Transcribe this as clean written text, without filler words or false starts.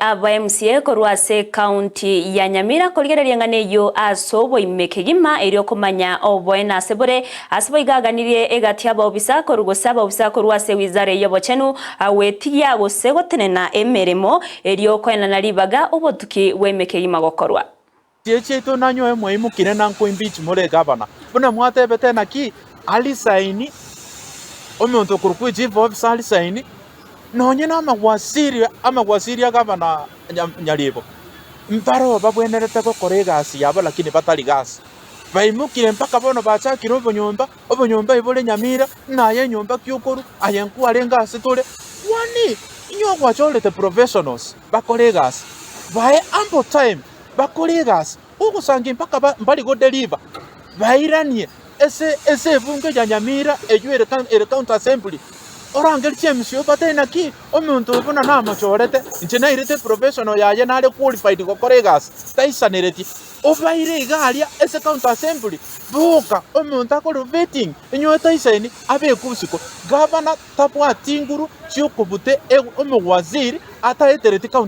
Aba MCA korwa ase ekaunti ya Nyamira korigereria eng'ana eyio ase oboime kegima erio komanya oboene ase bore ase boigo aganirie egati y'abaobisa korwa gose abaobisa korwa ase ewizara eyio y'obochenu gwetigia gose gotenena emeremo erio koenana ribaga obotuki bwaime kegima gokorwa. Chie chiaito nanyoe mwaimokire na nkoimpeach more gavana buna mwatebete naki arisaini omonto okorokwa echief officer arisaini nonye na amagwasiri amagwasiri a gavana Nyaribo mbaro babwenerete gokora egasi yabo lakini batari gasi. Baimokire mpaka bono bachakire obonyomba, obonyomba ebore Nyamira, ng'a aye enyomba ki okorwa, aye nkwarenge ase tore, kwani inwe gwachorete professionals bakore egasi, bae ample time bakore egasi, ogosangia mpaka ba mbari go deliver, bairanie ase ase ebunge ya Nyamira eywo ere ere county assembly, orangerie chiMCA obatebie naki omonto oyo buna namochorete, inche nairete eprofessional yaye nare qualified gokora egasi, taisaneretie. Obaire iga aria ase county assembly, boka omonto akore vetting, inyoe taisaini abekwe bosiko. Gavana tabwati nguru chiokobuta omowaziri ataetereti county.